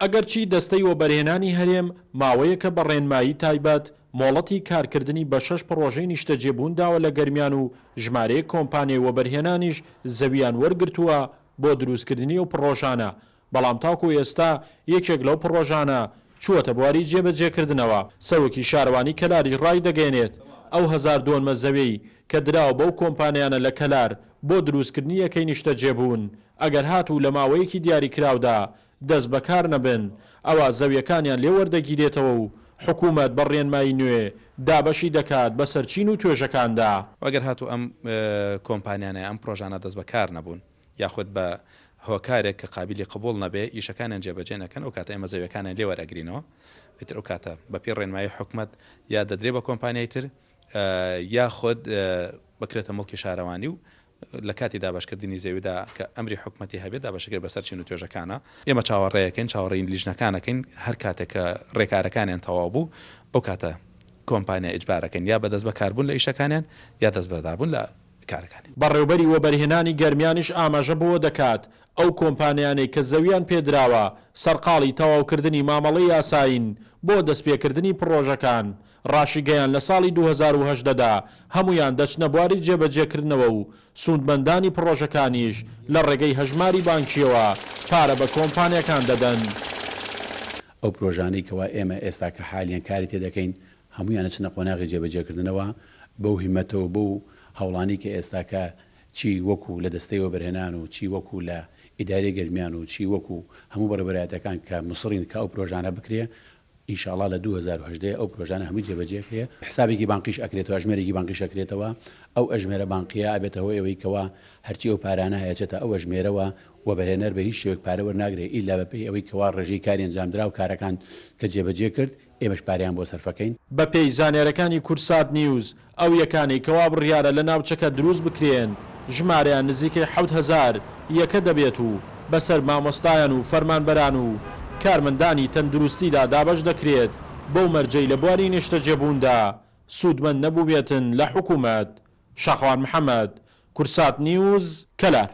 ئەگەرچی دەستەی وەبەرهێنانی هەرێم ماوەیەکە بە ڕێنمایی تایبەت مۆڵەتی کارکردنی بە شەش پڕۆژەی نیشتەجێبوون داوە لە گەرمیان و ژمارەیەک کۆمپانیای وەبەرهێنانیش زەوییان وەرگرتووە بۆ دروستکردنی ئەو پڕۆژانە، بەڵام تاکو ئێستا یەکێک لەو پڕۆژانە چووەتە بواری جێبەجێکردنەوە. سەرۆکی شارەوانی کەلاریش ڕایدەگەیەنێت، ئەو هەزار دۆنمە زەویەی کە دراوە بەو کۆمپانیانە لە کەلار بۆ دروستکردنی یەکەی نیشتەجێبوون، ئەگەر هاتوو لە ماوەیەکی دیاریکراودا دەست بەکار نەبن، ئەوا زەویەکانیان لێ وەردەگیرێتەوە و حکومەت بە ڕێنمایی نوێ دابەشی دەکات بەسەر چین و توێژەکاندا. ئەگەر هاتوو ئەم کۆمپانیانە یا ئەم پرۆژانە دەست بەکار نەبوون یاخود بە هۆکارێک کە قابیلی قبوڵ نەبێ ئیشەکانیان جێبەجێ نەکەن ئەو کاتە ئێمە زەویەکانیان لێ وەرئەگرینەوە ئیتر ئەو کاتە بە پێی ڕێنمایی حکومەت یا دەدرێ بە کۆمپانیای تر یاخود بکرێتە موڵکی شارەوانی و لە کاتی دابەشکردنی زەویدا کە ئەمری حکومەتی هەبێت دابەشەکرێت بەسەر چین و توێژەکانا. ئێمە چاوەڕێیەکەین، چاوەڕێی لیژنەکان ئەکەین، هەر کاتێک کە ڕێکارەکانیان تەواو بوو ئەو کاتە کۆمپانیا ئیجبارەکەین یا بە دەستبەکاربوون لە ئیشەکانیان یا دەستبەرداربوون لە کارەکانیان. بەڕێوبەری وەبەرهێنانی گەرمیانیش ئاماژە بەوە دەکات، ئەو کۆمپانیانەی کە زەویان پێدراوە سەرقاڵی تەواوکردنی مامەڵەی یاسایین بۆ دەستپێکردنی پڕۆژەکان، ڕاشیگەیاند لە ساڵی 2018 دا هەموویان دەچنە بواری جێبەجێکردنەوە و سوودمەندانی پڕۆژەکانیش لە ڕێگەی هەژماری بانکییەوە پارە بە کۆمپانیاکان دەدەن. ئەو پرۆژانەی کەوا ئێمە ئێستاکە حالیەن کاری تێدەکەین هەموویان ئەچنە قۆناغی جێبەجێکردنەوە بەو هیمەتەوە بەو هەوڵانەی کە ئێستاکە چی وەکو لە دەستەی وەبەرهێنان و چی وەکو لە ئیدارەی گەرمیان و چی وەکو هەموو بەڕێوەبەرایەتەکان کە موسڕین کە ئەو پرۆژانە بکرێ ئینشاڵا لە 2018 ئەو پرۆژانە هەمووی جێبەجێ کرێ، حسابێکی بانقیش ئەکرێتەوە، ئەژمێرێکی بانقیش ئەکرێتەوە، ئەو ئەژمێرە بانقیە ئەبێتە هۆی ئەوەی کەوا هەرچی ئەو پارانە هەیە ئەچێتە ئەو ئەژمێرەوە، وەبەرهێنەر بە هیچ شێوەیەک پارە وەرناگرێ ئیلا بە پێی ئەوەی کەوا ڕێژەی کاری ئەنجامدراو کارەکان کە جێبەجێ کرد ئێمەش پارەیان بۆ سەرفەکەین. بەپێی زانیارەکانی کوردسات نیوز، ئەو یەکانەی کەوا بڕیارە لە ناوچەکە دروست بکرێن ژمارەیان نزیکەی 7000 یەکە دەبێت و بەسەر مامۆستایان و فەرمانبەران و کارمەندانی تەندروستیدا دابەش دەکرێت بەو مەرجەی لە بواری نیشتەجێبووندا سوودمەند نەبووبێتن لە حکومەت. شاخەوان محەمەد، کوردسات نیوز، کەلار.